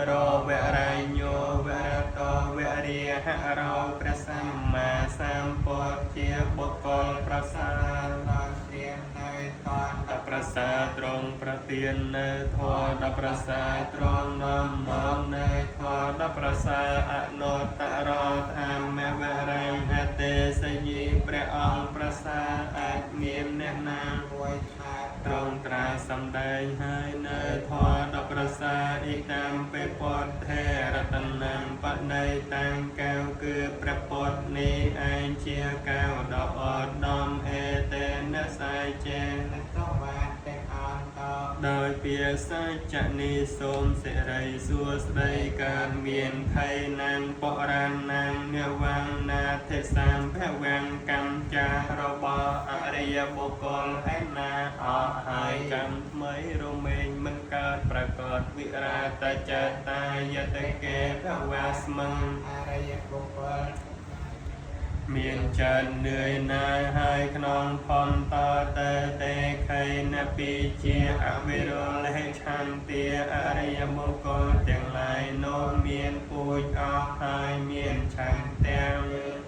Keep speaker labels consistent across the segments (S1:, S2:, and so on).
S1: រោវរញ្ញោវរតោវរិយហរោព្រះសម្មាសម្ពុទ្ធជាបុគ្គលប្រសើរ
S2: ដល់ត្រៀមនៅតន
S1: ដល់ប្រសើរត្រង់ប្រទាននៅធម៌ដល់ប្រសើរត្រង់នាំមកនៅធម៌ដល់ប្រសើរអនុត្តរោធម្មវរੰអទេសយីព្រះអង្គប្រសើរអាចមានអ្នកណា
S2: មួយថា
S1: ត្រង់ត្រាសម្ដែងហើយនៅធម៌ដ៏ប្រសើរអ៊ីតាមពេពុទ្ធេរតនំបណៃតាំងកែវគឺព្រះពុទ្ធនេះឯងជាកែវដ៏ឧត្តមអេតេនសៃចេ
S2: នតវានទាំងអន្ត
S1: ដោយពាក្យសច្ចនេះសូមសិរីសួស្តីកើតមានថៃណាំបរាណាំនវងណាធិសម្ភវំកម្មចារបស់អរិយបុគ្គលឯណាអស់ហើយកម្មថ្មីរមែងមិនកើតប្រកបវិរាតចតាយតកេភវស្មឹង
S2: អរិយបុគ្គល
S1: មានចិត្តនឿយណាយហើយក្នុងផន្តតេតេខៃនពីជាអវិរលហិឆន្ទាអរិយបុគ្គលទាំងឡាយនោះមានពូជអស់ហើយមានឆន្ទៈ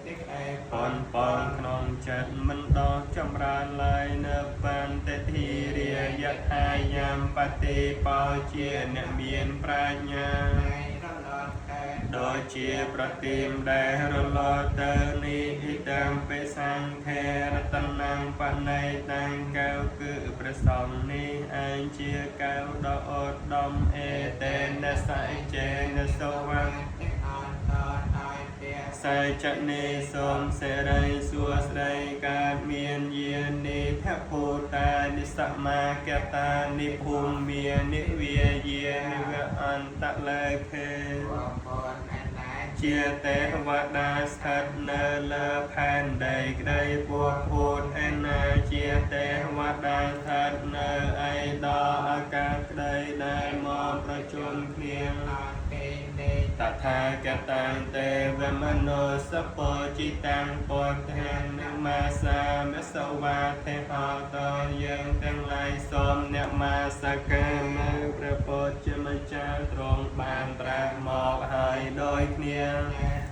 S2: ទីក្តី
S1: ប៉ុនប៉ុនក្នុងចិត្តមិនដោះចម្រើនឡើយនៅបន្តិធិរាយថាយាមបតិបោជាអ្នកមានប្រាជ្ញា
S2: នៃរលត់កើត
S1: ដូចជាប្រទីមដែលរលត់ទៅនេះអ៊ីតាំបិសង្ឃេរតនំបណៃតាំងកែវគឺព្រះសង្ឃនេះឯងជាកែវដ៏ឧត្តមអេតេនសៃចេនសវៈ
S2: ទាំងអន្តដោយពាក្យ
S1: សច្ចនេះសូមសិរីសួស្តីកើតមានយានិភភូតានិសមាកតានិភូមិនិវាយានិវអន្តលេខេ
S2: បុគ្គលឯណា
S1: ជាទេវតាស្ថិតនៅលើផែនដីក្តីពោះភូតឯណាជាទេវតាស្ថិតនៅឯដល់អាកាសក្តីដែលមកប្រជុំគ្នា
S2: អន្តទីនេះ
S1: តថាគតាំងទេវមនោសពោចិតាំងពុទ្ធានមាសាមសវាទេហតោយើងទាំងឡាយសូមអ្នកមាសកានៅព្រះពុទ្ធជាម្ចាស់ទ្រង់បានត្រាស់មកហើយដោយគ្នា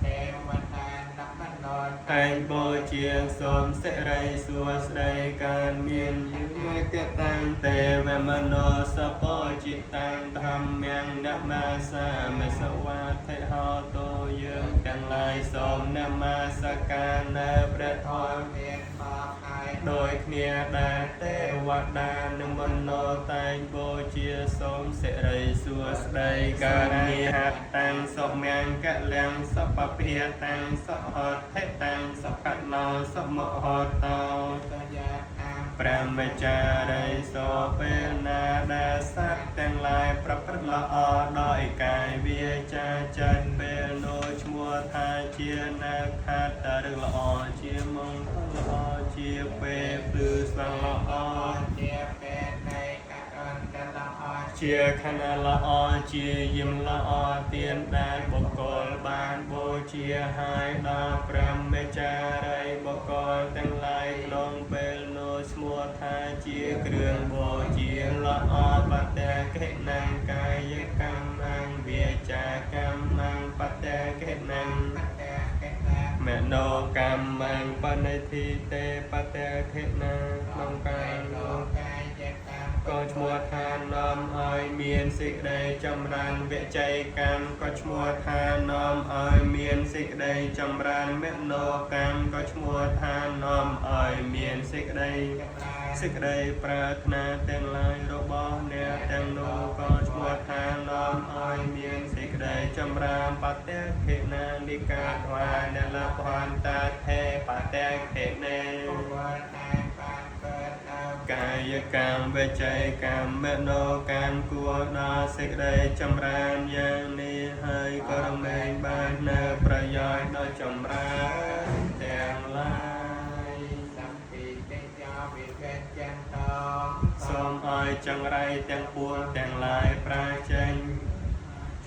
S2: ទេវតានមនោ
S1: តែងបូជាសូមសិរីសួស្តីកានមានយេកតាំងទេវមនោសពោចិតាំងធម្មំនមាសាមិសវាធិហោតោយើងទាំងឡាយសូមនមាសការនៅព្រះធម៌
S2: មានមកហើយ
S1: ដោយគ្នាដែលទេវតានិងមនោតែងបូជាសូមសិរីសួស្តីកានិហតាំងសុមង្គលំសពភាតាំងសហត្ថិតាំងសកណោសមហតោ
S2: តយាតាម
S1: ព្រះមចារីសោពេលណាដែលសត្វទាំងឡាយប្រព្រឹត្តល្អដោយកាយវាចាចិត្តពេលនោះឈ្មោះថាជានាខាតរឿងល្អជាមង្គលល្អជាពេលភ្លឺស្វាងល្អ
S2: ជាពេលនៃកអន្តល្អ
S1: ជាខណៈល្អជាយមល្អទានដែលបុគ្គលបានបូជាហើយដល់ព្រះមេចារីបុគ្គលទាំងឡាយក្នុងពេលនោះឈ្មោះថាជាគ្រឿងបូជាល្អបតេកិណੰកាយកម្មੰវាចាកម្មੰបតេកិណੰ
S2: បតេកណា
S1: មโนកម្មੰបនិធិទេបតេខិណាក្នុងកាយ
S2: លោកាយកម្ម
S1: ក៏ឈ្មោះថានាំឲ្យមានសេចក្តីចម្រើនវិជ័យកម្មក៏ឈ្មោះថានាំឲ្យមានសេចក្តីចម្រើនមโนកម្មក៏ឈ្មោះថានាំឲ្យមានសេចក្តី
S2: ចម្រើន
S1: សេចក្តីប្រាថ្នាទាំងឡាយរបស់អ្នកទាំងនោះក៏ឈ្មោះថានាំឲ្យមានសេចក្តីចម្រើនបតេខិណានិកាថ្វានលភន្តាធេបតេខិនេ
S2: បុគ្គលដែលបានកើតនៅ
S1: កាយកម្មវិច័យកម្មមโนកម្មគួរដល់សេចក្តីចម្រើនយ៉ាងនេះហើយក៏រមែងបាននៅប្រយោជន៍ដល់ចម្រើនទាំងឡាយ
S2: សម្ពីតិយោវិវេចន្តោ
S1: សូមឲ្យចង្រៃទាំងពួងទាំងឡាយប្រាចេញ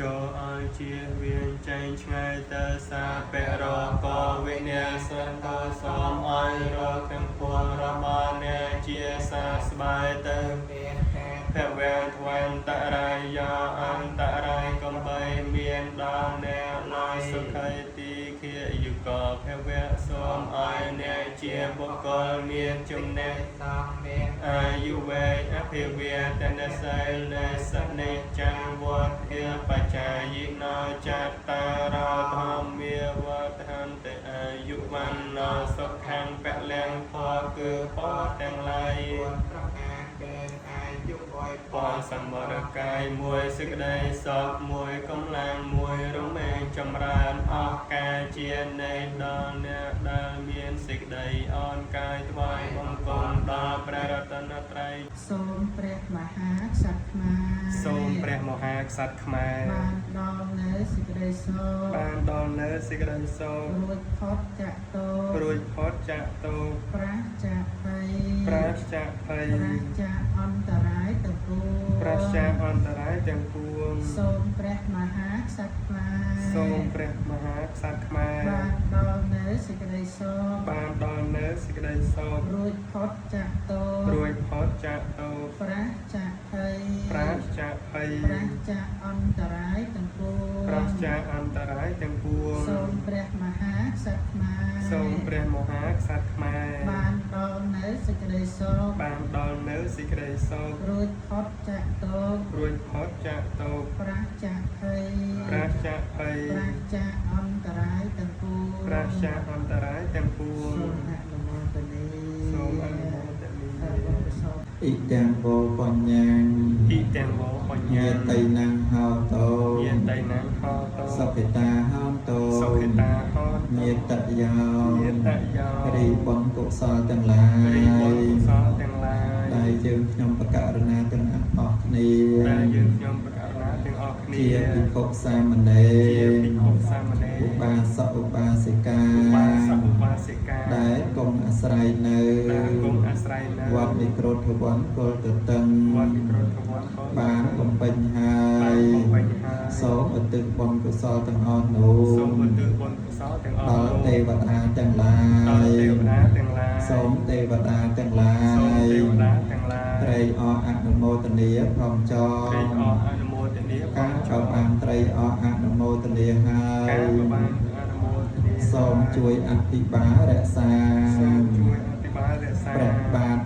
S1: ចូលឲ្យជាវៀនចេញឆ្ងាយទៅសាពរកវិនាសន្តោសូមឲ្យរោគទាំងពួងរបស់អ្នកជាសាស្បាយទៅ
S2: មានតែ
S1: ភវៈធ្វន្តរាយាអន្តរាយកំបី មានដល់អ្នកឡើយសុខីទីខាយុកោភវៈសូមឲ្យអ្នកជាបុគ្គលមានចំណេះ
S2: សងមាន
S1: អាយុវែងអភិវឌ្ឍនសីលសនិច្ចំវទ្ធាបច្ចាយិណោចតារោធម្មាវដ្ឋន្តិអាយុវណ្ណោសុខំពលំពរគឺពរទាំងឡាយ
S2: 4ប្រការគឺអាយុវ័យ
S1: ពរសម្បរកាយមួយសេចក្តីសុខមួយកម្លាំងមួយរមែងចម្រើនអស់កាលជានៃដល់អ្នកដែលមានសេចក្តីអនកាយថ្វាយបង្គំដល់ព្រះរតនត្រ័យ
S3: សូមព្រះមហាក្សត្រខ្មែរ
S1: សូមព្រះមហាក្សត្រខ្មែរ
S3: បានដល់នៅសេចក្តីសុខ
S1: បានដល់នៅសេចក្តីសុខ
S3: រួចផុតចាកទោស
S1: រួចផុតចាកទោស
S3: ប្រាសចាកភ័យ
S1: ប្រាសចាកភ័យ
S3: ប្រាសចាកអន្តរាយទាំងពួង
S1: ប្រាសចាកអន្តរាយទាំងពួង
S3: សូមព្រះមហាក្សត្រខ្មែរ
S1: សូមព្រះមហាក្សត្រខ្មែរ
S3: បានដល់នៅសេចក្តីសុខ
S1: បានដល់នៅសេចក្តីសុខ
S3: រួចផុតចាកទោស
S1: រួចផុតចាកទោស
S3: ប្រាសចាកភ័យ
S1: ប្រាសចាកភ័យ
S3: ប្រាសចាកអន្តរាយទាំងពួង
S1: ប្រាសចាកអន្តរាយទាំងពួង
S3: សូមព្រះមហាក្សត្រខ្មែរ
S1: សូមព្រះមហាក្សត្រខ្មែរ
S3: បានដល់នៅសេចក្តីសុខ
S1: បានដល់នៅសេចក្តីសុខ
S3: រួចផុតចាកទោស
S1: រួចផុតចាកទោស
S3: ប្រាសចាកភ័យ
S1: ប្រាសចាកភ័យ
S3: ប្រាសចាកអន្តរាយទាំងពួង
S1: ប្រាសចាកអន្តរាយទាំងពួង
S3: សូមអនុមោទនា
S1: សូមអនុមោទនា
S3: សូមកុសល
S4: អ៊ិទាំងវោបញ្ញង
S1: អ៊ីទាំងវោបញ្ញ
S4: ញាតីណង្ហោតោ
S1: ញាតីណង្ហោតោ
S4: សុខិតាហោតោ
S1: សុខិតាហោតោ
S4: ញាតយោ
S1: ញាតយោ
S4: រីបុណ្យកុសលទាំងឡាយ
S1: រីបុណ្យកុសលទាំងឡាយ
S4: ដែលយើងខ្ញុំបកករណាទាំងអស់គ្នា
S1: ដែលយើងខ្ញុំប្រកាសណាទាំងអស់គ្នា
S4: ជាភិក្ខុសាមណេ
S1: ជា
S4: រ
S1: ភិក្ខុសាមណេរ
S4: ឧបាសកឧបាសិកា
S1: ឧបាសកឧបាសិកា
S4: ដែលគង់អាស្រ័យនៅ
S1: ដែលគង់អាស្រ័យនៅ
S4: វត្តនិក្រូធវ័នកុលទទឹង
S1: វត្តនិក្រូធវ័នកុល
S4: បានបំពេញហើ
S1: បាន
S4: យ
S1: បំពេញហើយ
S4: សូមឧទ្ទិសបុណ្យកុសលទាំងអស់នោះ
S1: សូមឧទ្ទិសបុណ្យកុសលទាំងអស់
S4: ដល់
S1: នោះ
S4: ទេវតាទាំងឡា
S1: ដល់
S4: យ
S1: ទេវតាទាំងឡាយ
S4: សូមទេវតាទាំងឡា
S1: សូម
S4: យ
S1: ទេវតាទាំងឡាយ
S4: ត្រេកអរអនុមោទនាព្រមចង
S1: ត្រេកអរអនុមោទនា
S4: ការក៏បានត្រេកអរអនុមោទនាហើ
S1: ការ
S4: យ
S1: ក៏បានអនុមោទនា
S4: សូមជួយអភិបាលរក្សា
S1: សូមជួយអភិបាលរក្សា
S4: ព្រះបាទ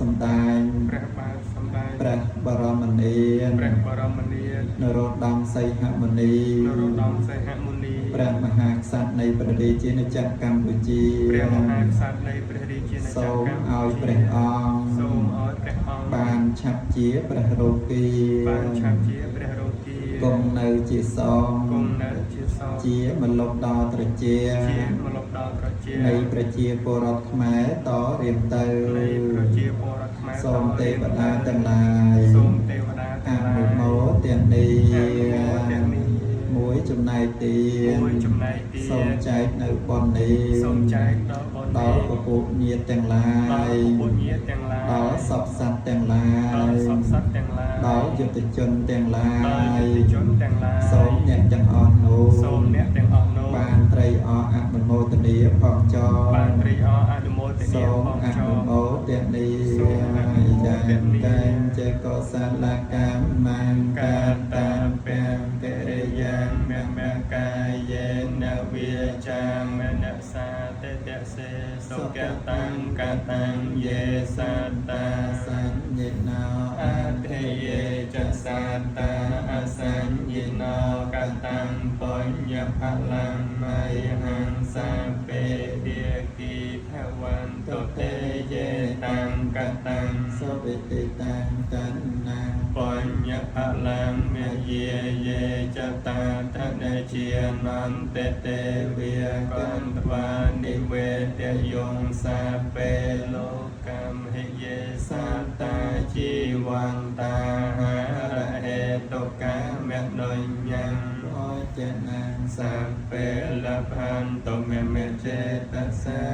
S4: សម្ដែង
S1: ព្រះបាទសម្ដែង
S4: ព្រះបរមនាថ
S1: ព្រះបរមនាថ
S4: នរោត្តមសីហមុនី
S1: នរោត្តមសីហមុនី
S4: ព្រះមហាក្សត្រនៃព្រះរាជាណាចក្រកម្ពុជា
S1: ព្រះមហាក្សត្រនៃព្រះរាជាណាច
S4: សូ
S1: ក្រ
S4: ម
S1: កម្ពុជា
S4: ឲ្យព្រះអង្គ
S1: សូមឲ្យព្រះអង្គ
S4: បានឆាប់ជាព្រះរោគា
S1: បានឆាប់ជាព្រះរោគា
S4: គង់នៅជាសង
S1: គង់នៅជាសង្ឃ
S4: ជាមលុបដល់ត្រជា
S1: ជាមលុបដល់ប្រជា
S4: នៃប្រជាពលរដ្ឋខ្មែរតរៀងទៅ
S1: នៃប្រជាពលរដ្ឋខ្មែរ
S4: សូមទេវតាទាំងឡាយ
S1: សូមទេវតា
S4: អ
S1: ទាំងឡាយ
S4: នុមោទនា
S1: អនុមោទនា
S4: មួយចំណែកទាន
S1: មួយចំណែកទាន
S4: សូមចែកនៅបុណ្យនេះ
S1: សូមចែកដល់បុណ្យ
S4: ដល់ពពុញាតិទាំងឡា
S1: ដល់
S4: យ
S1: ពពុញាតិទាំងឡាយ
S4: ដល់សព្វសត្វទាំងឡា
S1: ដល់
S4: យ
S1: សព្វសត្វទាំងឡាយ
S4: ដល់យុទ្ធជនទាំងឡា
S1: ដល់
S4: យ
S1: យុទ្ធជនទាំងឡាយ
S4: សូមអ្នកទាំងអស់នោះ
S1: សូមអ្នកទាំងអស់នោះ
S4: បានត្រេកអរអនុមោទនាផងចង
S1: បានត្រេកអរអនុមោទនា
S4: សូម
S1: ផង
S4: អ
S1: ចង
S4: នុមោទនា
S1: សូមអនុមោទ
S4: យ៉ាង
S1: នា
S4: កែងចេកុសលកម្មង្កាតាពាំកិរិយា
S1: មមកាយេនវិចាមនសាតតសេសុកតាំងកតាំងយេសត្តា
S4: សញ្ញណោ
S1: អធិយេចសត្តាអសញ្ញណោកតាំងបញ្ញផល្មៃហង្សាពេទាគីភវន្តតុទេយេតាំងកតាំង
S4: សុវិតិតាំងតណ្ណੰ
S1: បញ្ញផល្មយាយេចតាធនជានន្តទេវិកន្តវានិវេតយងសាពេលោកកម្មហិយេសត្តាជីវន្តាហារហេតុកាមនុញ្ញੰ
S4: អចនੰ
S1: សាពេលផន្តមេមេចេតសា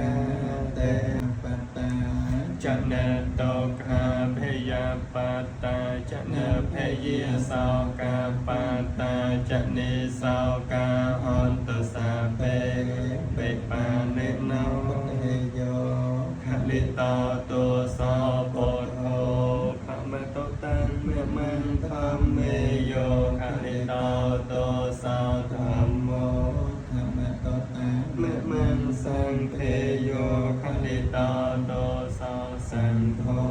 S4: តេបតា
S1: ចនតោខាភយាបតាចនភយាសោកាបតាចនិសោកាហន្តសាពេបេបានិណោ
S4: ពុទ្ធេយោ
S1: ខលិតោទោសោពុទ្ធោខមតុតាំងមមន្តធម្មេយោខលិតោ តោសោធម្មោ
S4: ធម្មតតា
S1: មមੰសង្ឃេយោខលិតោតោសោស
S4: សង្ឃោ